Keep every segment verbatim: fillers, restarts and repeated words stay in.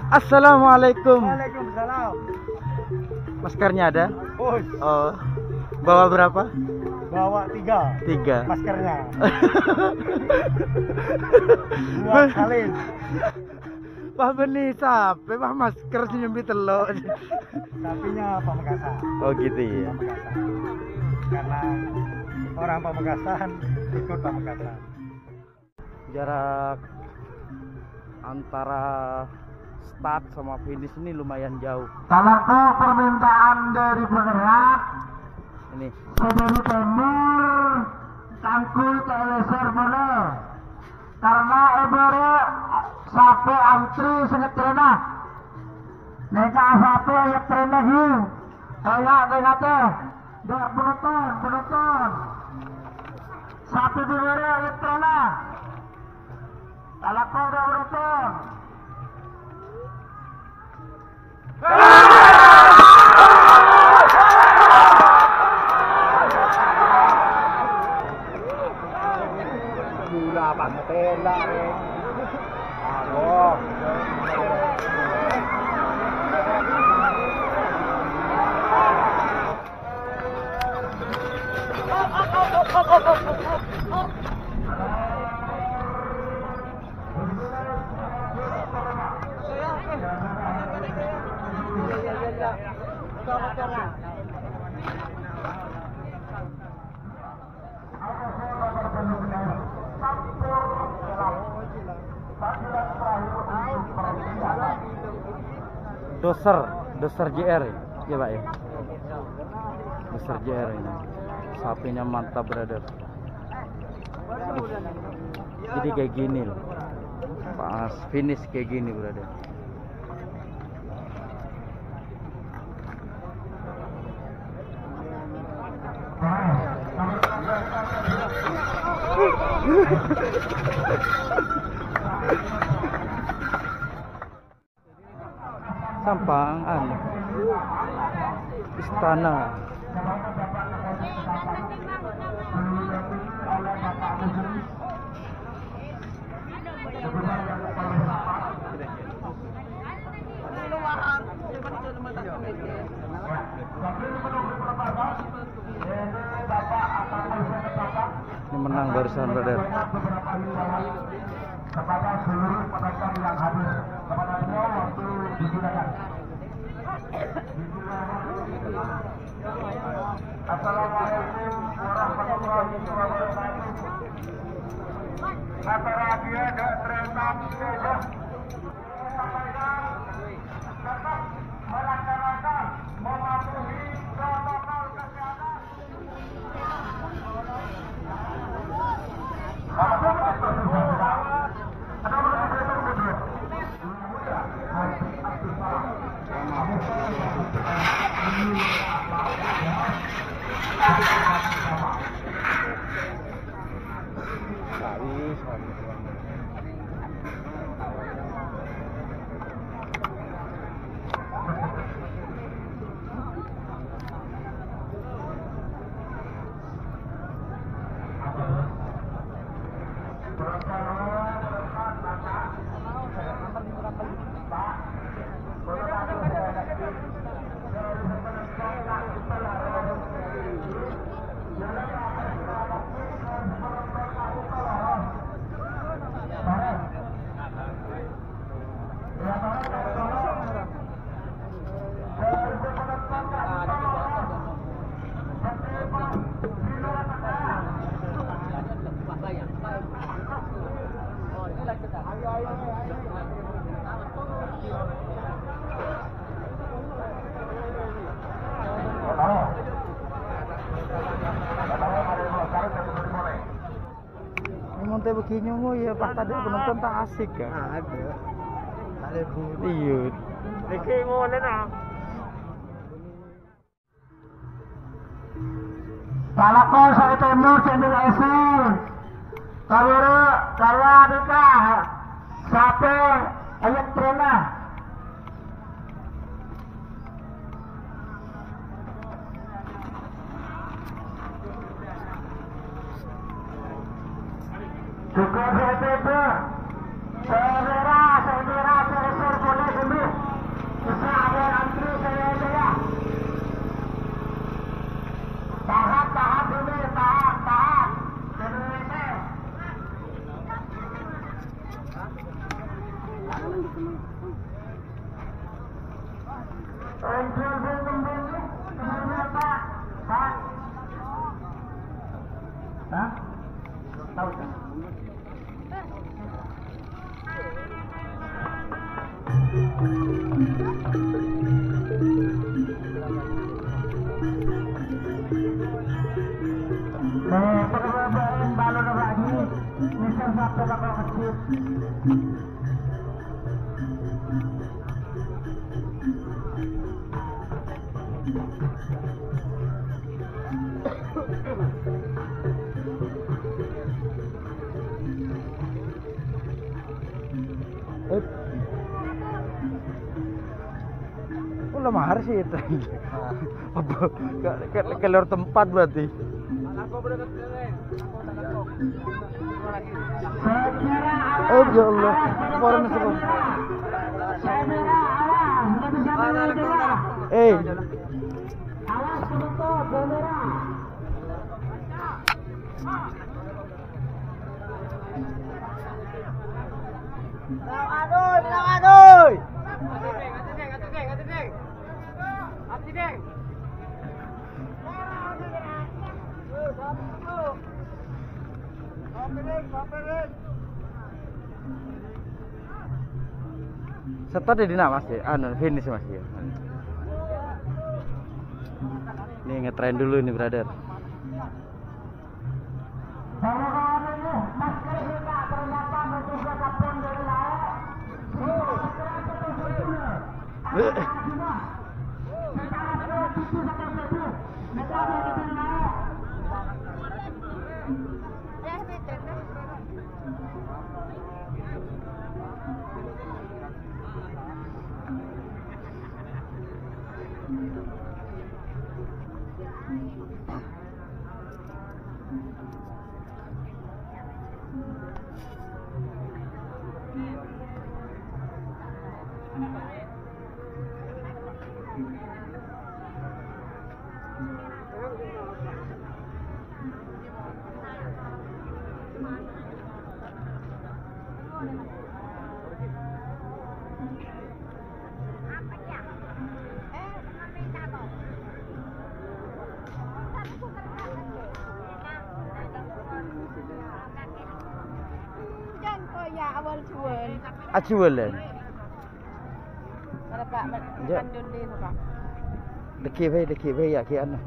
Assalamualaikum. Waalaikumsalam. Maskernya ada? Bos. Oh. Bawa berapa? Bawa tiga. Tiga. Maskernya. Dua salin. Wah, bânnè sapè, wah, masker sè nyambi tello'. Sapinya Pamekasan. Oh, gitu ya. Pamekasan. Karena orang Pamekasan ikut Pamekasan. Jarak antara start sama finish ini lumayan jauh. Talako permintaan dari penggerak. Ini. Saudari Temur, tangkul teleser mana? Karena ebara sapè antri sè ngettrèna. Nèka sapè ngettrèna ghi. Kaya ngata. Dâ' penonton, penonton. Sapè dibârâ ngettrèna. Talako dâ' penonton. Doser, Doser J R, ya, Pak, ya. Doser J R ini. Sapinya mantap, brother. Jadi kayak gini loh. Pas finish kayak gini, brother. Sampang, anu, istana. Ini menang barusan, brother. Kepada seluruh penonton yang hadir, kepada beliau waktu digunakan. Assalamualaikum warahmatullahi wabarakatuh. Acara dia ada terentang saja. Sampaikan tetap melaksanakan, mematuhi protokol kesehatan. Mon tè bâgi nyongo ya, pas tadâ' penonton ta' asik ya. Ah, ada. Ada bu. Iyâ. Iki ngono nah. Talako saè tèmor sè ndâ' isi. Kaloro, kala dika. Sapè ayat trena. Cukup, cukup. Saudara, saudara, saudara, boleh dulu. Eh. Oh, lemari sih itu. Apa? Ke, ke, keluar tempat berarti. Oh, ya Allah. Orang itu. Eh. Setor di dina, Mas, ya? Anu, finish, Mas, ya. Ini ngetrain dulu nih, brother. Ajuwâlân. Mara, Pak, ma-, Nggak. Makan dulu, Pak. Dâgghi' bhâi, dâgghi' bhâi, ya, ghi' anu.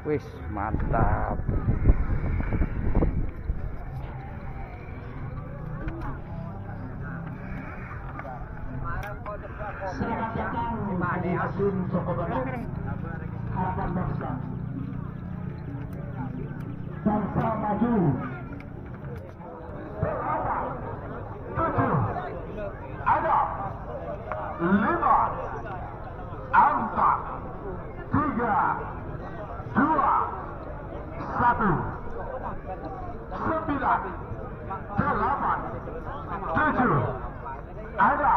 Wis, mantap. Selamat datang di Asun Sokobana. Harapan bangsa. Bangsa maju. Tujuh. Ada. Lima. Empat. Tiga. Dua. Satu. Sembilan. Delapan. Tujuh. Ada.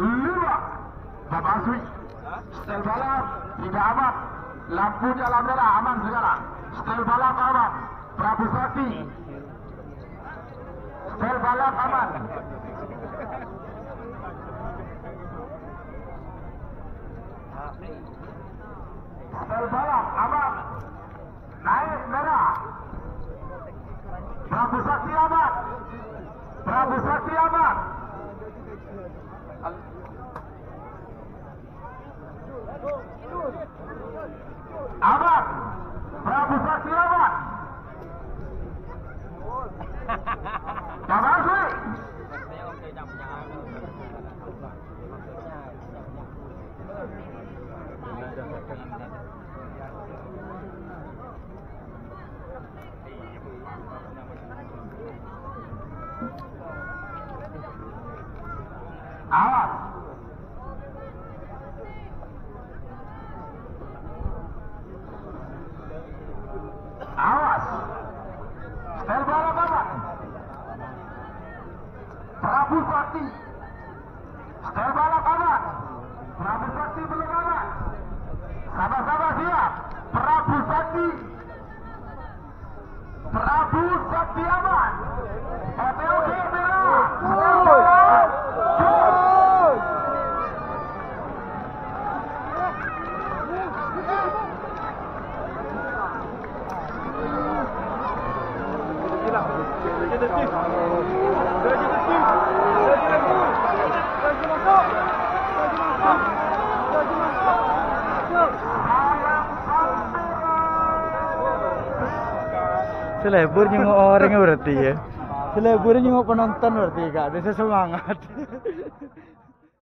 Lima. Bapak Sui. Setel balap, tidak aman. Lampunya lampu merah, aman sekarang. Setel balap aman. Prabu Sakti. Setel balap aman. Setel balap aman. Naik merah. Prabu Sakti aman. Prabu Sakti aman. Aman. Prabu Sakti aman. Damai. Style balap aman. Prabu Sakti. Style balap aman. Prabu Sakti belum aman. Sama-sama siap. Prabu Sakti. Prabu Sakti aman. P T O G merah. Style balap. Gas. Sè lebur nyengok orèng berarti, ya. Sè lebur nyengok penonton berarti, Kak. Bisa semangat.